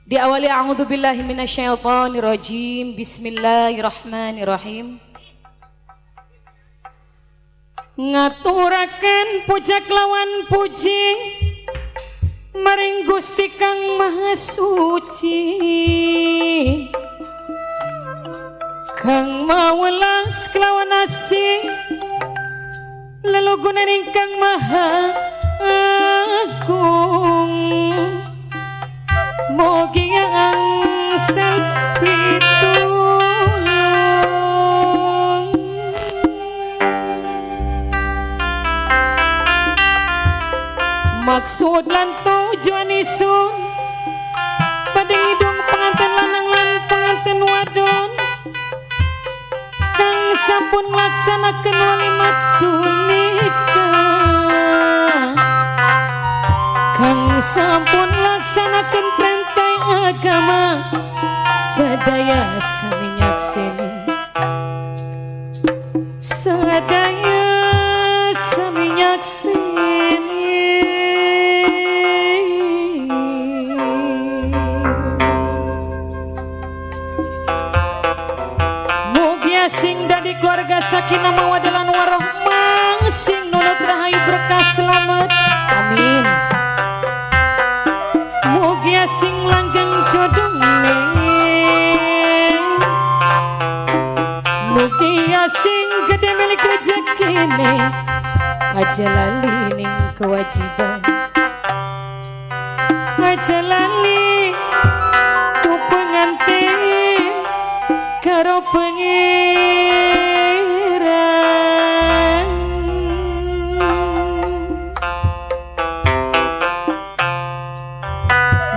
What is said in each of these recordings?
Diawali a'udzubillahi minasyaitonirrajim. Bismillahirrahmanirrahim. Ngaturaken puja kelawan puji maring Gusti Kang Maha Suci, Kang mawelas kelawan asih lelugunan ingkang Maha Agung. Mugi angsal pitulung maksud lan tujuan isun badhe ngidung pengantin lanang lan pengantin wadon kang sampun nglaksanaken walimatul nikah, kang sampun laksanaken perintah agama sadaya sami nyakseni, sadaya sami nyakseni. Mugia sing dadi keluarga sakinah mawaddah lan warahmah, sing nunut rahayu berkah selamat, amin. Mugia sing langgeng jodone, mugia sing gede milik rezekine, aja lali ning kewajiban, aja lali tu pengantin karo pengiran.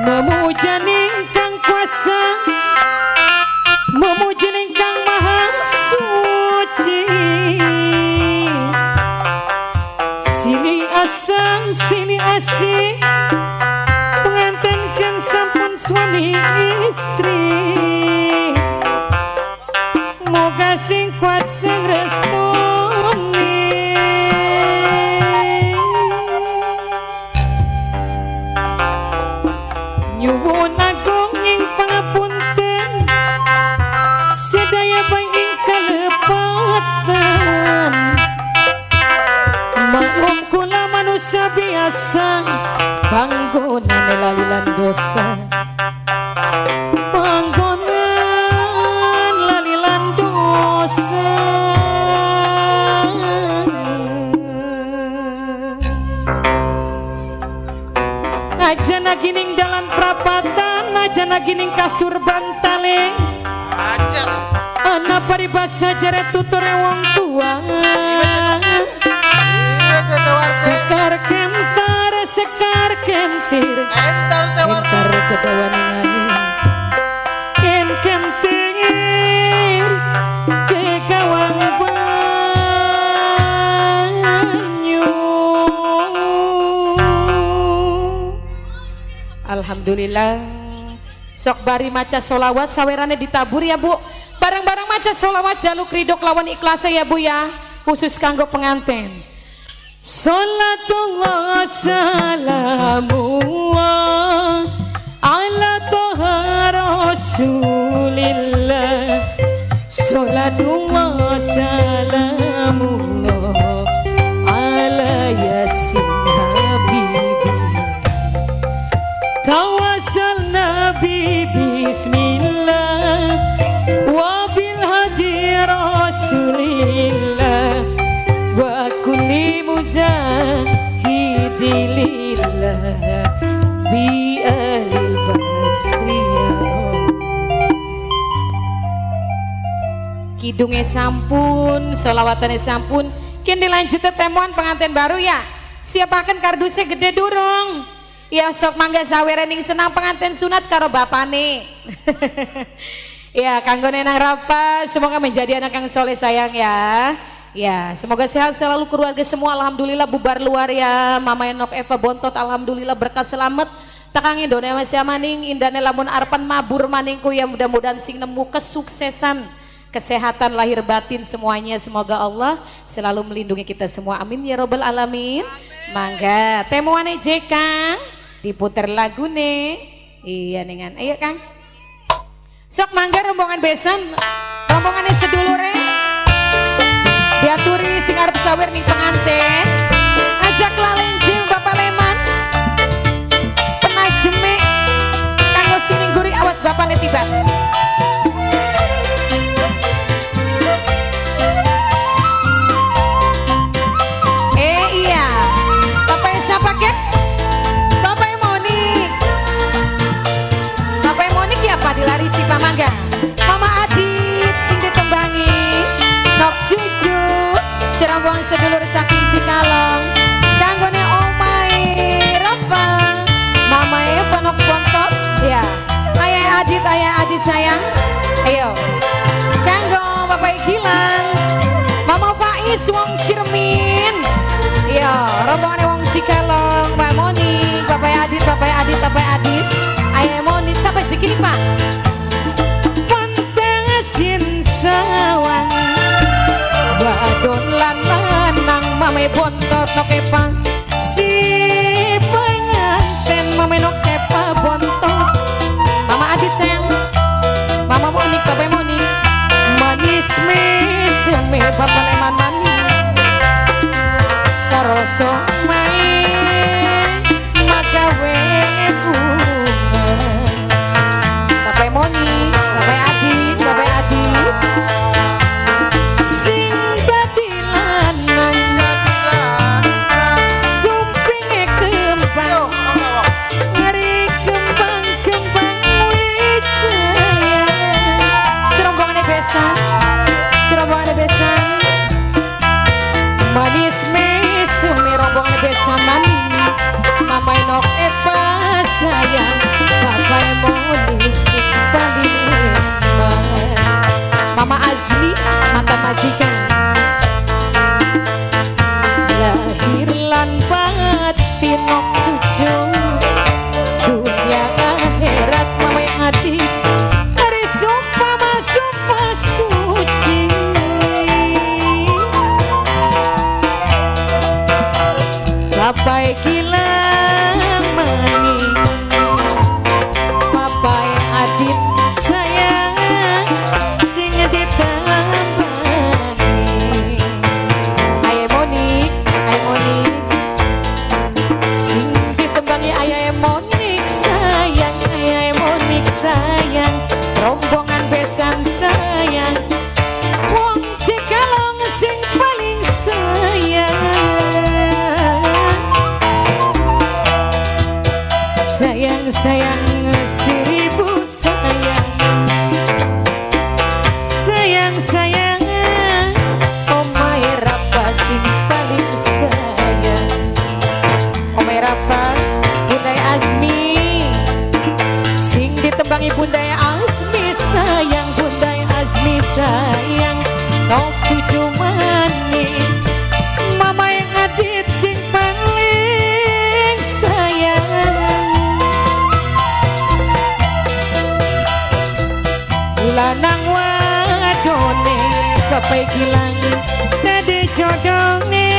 Memuji kang kuasa, memuji kang maha suci, sini asang sini asih pengantin kan sampun suami istri, moga sing kuasa ngrestoni. Nyuwun agung ing pangapunten sedaya bae ing kalepatan, maklum kula manusia biasa panggonane lali lan dosa, panggonan lali lan dosa. Aja nagining dalan prapatan, aja nagining kasur bantale, aja ana paribasa jare tuture wong tua, sekar kentar sekar kentir entar kedawaning angin, yen kentir kekawang banyu. Alhamdulillah. Sok bari maca solawat sawerane ditabur ya Bu. Bareng-bareng maca solawat jaluk ridho lawan ikhlasnya ya Bu ya, khusus kanggo pengantin. Salatullah salamullah ala toha rasulillah, salatullah salamullah ala yasin habibi, tawasal nabi bismillah wabil hadi rasulillah wa kulli mujahidilillah bi ahlil badri. Kidunge sampun, solawatane sampun, kini dilanjut temuan pengantin baru ya. Siapakan kardusnya gede durung. Ya sok mangga sawerening senang pengantin sunat karo bapane. Ya kanggo nenang Rapa, semoga menjadi anak yang soleh sayang ya. Ya semoga sehat selalu keluarga semua, alhamdulillah bubar luar ya. Mama Enok Eva Bontot alhamdulillah berkah selamat. Tekang Indonesia maning indane lamun arpan mabur maningku ya, mudah-mudahan sing nemu kesuksesan, kesehatan lahir batin semuanya, semoga Allah selalu melindungi kita semua, amin ya robbal alamin. Mangga temuane JK diputer lagune. Iya ningan. Ayo Kang. Sok mangga rombongan besan, rombongane sedulure. Diaturi sing arep sawer ning pengantin. Ajak lalenjing Bapak Leman. Penajeme kanggo sing guri awas bapane tiba. Iya. Bapak siapa kek? Bapak Monik. Bapak Monik ya Pak dilarisi Pak Mangga. Mama Adit sing ditembangi. Nok cucu serambong sedulur saking Cikalong. Kanggone omae Rafa. Mamae Ponok Pontok ya. Ayah Adit sayang. Ayo. Kanggo Bapak Gilang. Mama Faiz wong Cirmin. Iya, rombongane wong Cikalong, Pak Monik, Bapak Adit, Bapak Adit, Bapak Adit. Ayah Monik sampai jekini Pak. Pantesin sawang wadon lan lanang mame bontot nok epang si penganten mame nok epa bontot. Mama Adit sayang, Mama Monik, Bapak Monik, manis meseme Bapak Leman manis. Karoso mae magawe bunga. Bapak Moni, Bapak Adit, Bapak Adit. Sing dadi lanang sumpinge kembang ngeri kembang-kembang wijaya. Serombongane besan, serombongane besan. Manis meseme rombongan besan maning. Mama Enok Eva sayang, Bapak Monik sing paling eman. Mama Azmi mantan majikan. Lahir lan batin nok cucu dunia akhirat Mama Adit dari sumpah sumpah suci. Papai Gilang maning, Papai Adit sayang sing ditambani. Ayah Monik, Ayah Monik sing ditembangi Ayah Monik sayang, Ayah Monik sayang, rombongan besan sayang, wong Cikalong sing paling sayang. Sayang sayang seribu sayang, sayang sayang omae Rafa sing paling sayang. Omae Rafa, Bunda Azmi sing ditembangi Bunda Azmi sayang, Bunda Azmi sayang, nok cucu maning, Mama yang Adit sing paling sayang. Lanang wadone Bapak Gilang dadi jodone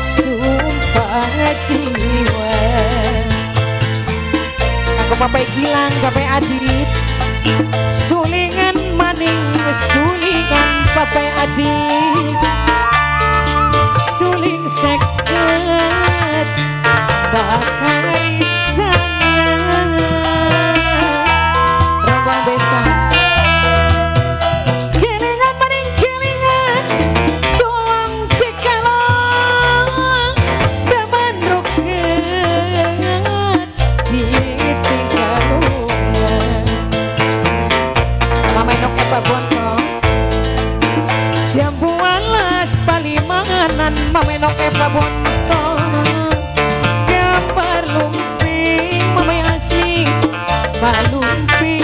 sumpah jiwa. Aku Bapak Gilang, Bapak Adit sulingan maning sulingan Bapak Adit suling seket bakal sayang. Besan kelingan maning kelingan tuang Cikalong daman roket ditinggalungan. Mama Enok Eva Bontong jambu alas palimanan Mama Enok Eva Bontong gambar lumping Mama Asmi palumping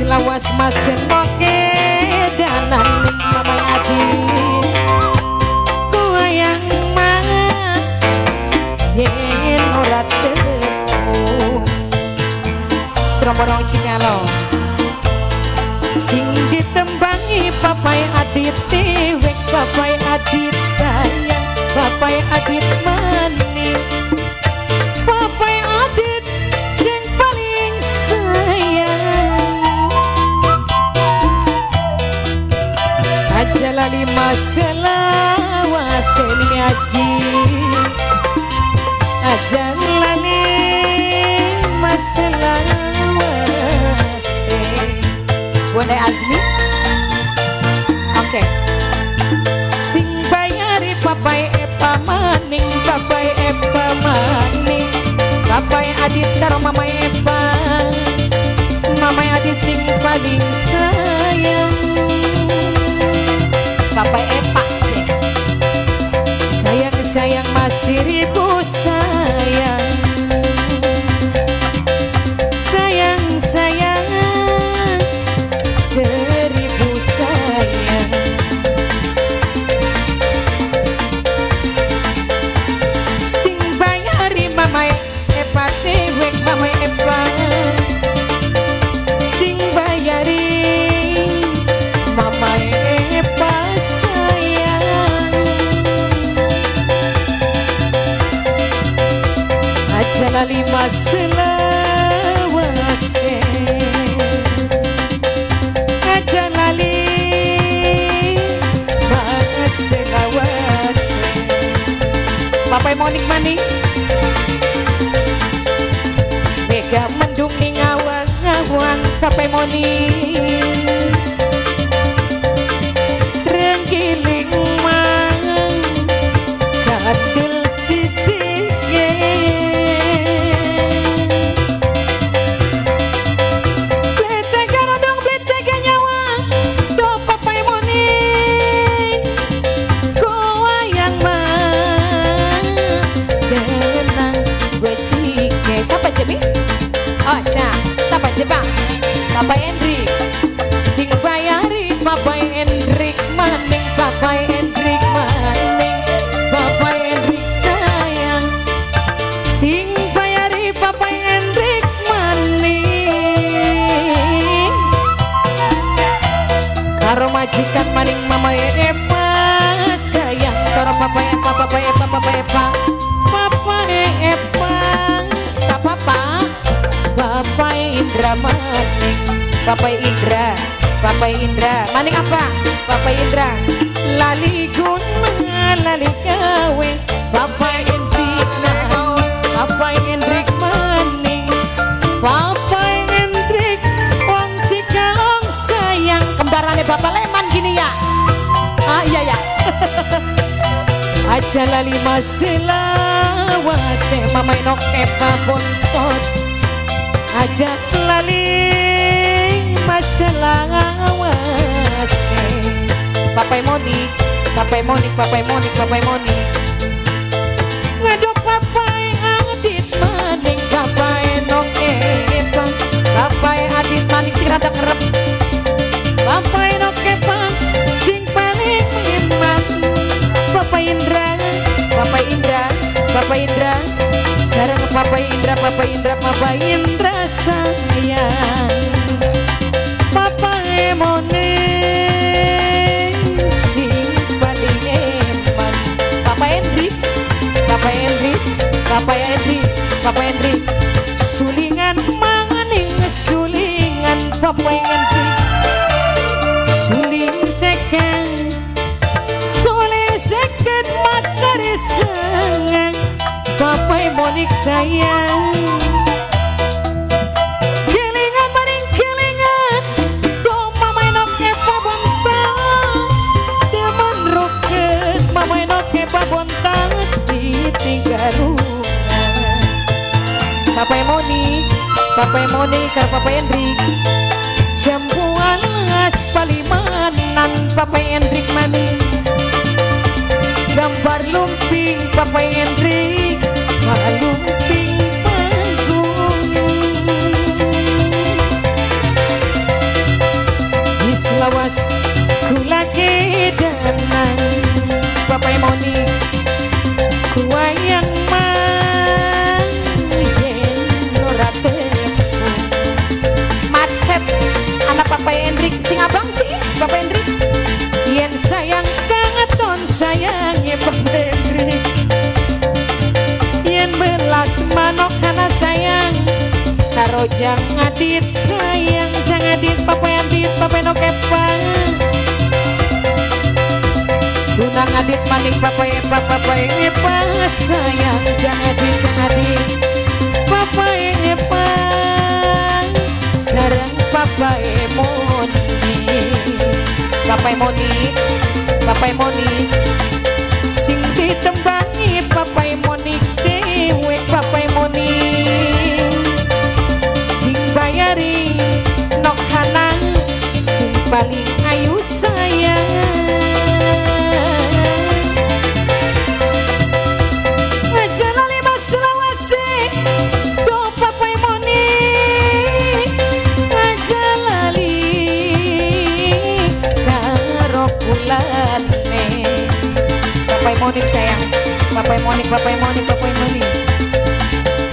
lawas masen moke danan Mama Adit goyang mah yen ora tepung. Srombong Cikalong sing ditembangi Papai Adit dewek, Papai Adit sayang. papai Adit maning, papai Adit sing paling sayang. Aja lali masalah waseni aji, aja lali masalah wase. Bonde Azmi, oke. Sing bayari papai Epa maning, papai Epa maning, papai Adit karo mamai Epa, mamai Adit sing paling sayang. Papai Epa sih. Sayang sayang masih ribu sayang, sayang sayang seribu sayang. Sing bayari mamai Epa dewek mamai Epa, sing bayari mamai Epa sayang. Aja lali maselawase, aja lali maselawase. Papai Monik maning, mega mendung ning awang-awang. Papai Monik trenggiling mang kadil sisike. Bletega rodong bletega nyawa do papai Monik goyang mang tenang becike. Siapa Jebi? Oh, ja. Siapa Jebang? Papai Endrik. Sing bayari Papai Endrik maning, Papai Endrik maning, Papai Endrik sayang. Sing bayari Papai Endrik maning, karo majikan maning mama Epa sayang. Karo Papai Epa, Papai Epa, Papai Epa, Papai Epa. Siapa Pak? Papai Indra maning, Papai Indra, Papai Indra maning apa? Papai Indra lali guna lali gawe. Papai Endrik Papai Endrik maning, Papai Endrik wong Cikalong sayang. Kembarane Bapak Leman gini ya? Ah iya ya. Aja lali maselawase mamai nok Epa bontot. Aja lali maselawase. Papai Monik, Papai Monik, Papai Monik, Papai Monik. Ngadok Papai Adit maning, Papai nok Epa, Papai Adit maning sing rada kerep. Papai nok Epa sing paling eman. Papai Indra, Papai Indra, Papai Indra, sareng Papai Indra, Papai Indra, Papai Indra sayang. Papai Monik sing paling eman. Papai Endrik, Papai Endrik, Papai Endrik, Papai Endrik. Sulingan maning sulingan Papai Endrik. Suling seken, suling seken materi sengang. Papai Monik sayang. Kelingan maning kelingan do mamai nok Epa bontang. Demen roket mamai nok Epa bontang ditinggal rumah. Papai Monik, Papai Monik karo Papai Endrik. Jambu alas palimanan Papai Endrik maning. Gambar lumping Papai Endrik, lumping panggung. Wis lawas kula kedanan Papai Monik kuayang mang yen ora tepu. Macet anak Papai Endrik sing abang sih Papai Endrik. Yen sayang kangeton sayange Papai Endrik. Jang Adit sayang, Jang Adit Papa Adit Papa Nokepa. Dunang Adit maning Papa Epa Papa Epa sayang, Jang Adit, Jang Adit Papa Epa sarang Papa Emoni, Papa Emoni, Papa Emoni sing ditembangi Papa Emoni dewek Papa Emoni sing bayari nok hanang sing paling ayu sayang. Aja lali maselawase do Papa Emoni, aja lali karo kulane. Papa Monik sayang, Papa Monik, Papa Monik, Papa Monik.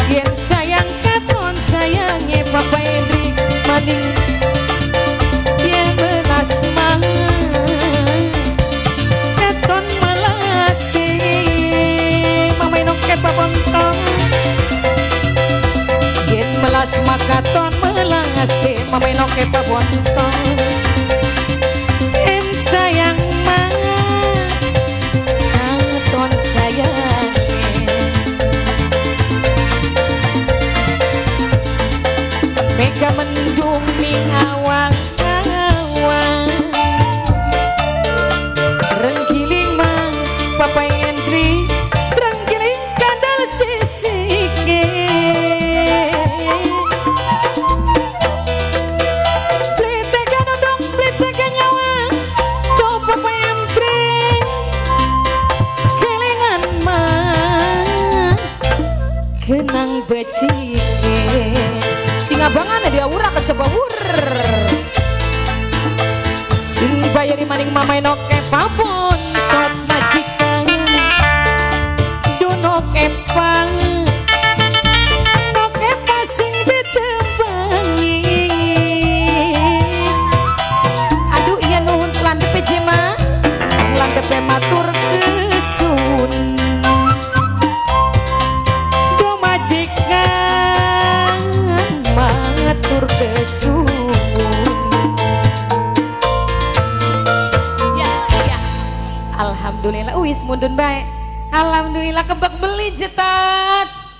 Yen sayang katon sayange Papa Endri maning yen melas mang katon melase mama inoket papontong. Yen melas makaton melase mama inoket papontong. Yen sayang mang katon sayang. Mega mendung ning awang-awang renggiling mang Papa Endri renggiling kandal sisike. Plitekan undung plitekan nyawa do Papa Endri kelingan mang kenang becike. Sing abangan dia ura kecebur sing bayari maning mama enoke papon tot majikan dono kepang nokepa sing ditembangi. Aduh iya nuhun landepe jema landepe matur kesun do majikan matur kesuwun. Ya, ya. Alhamdulillah wis mundun bae. Alhamdulillah kebak beli jetat.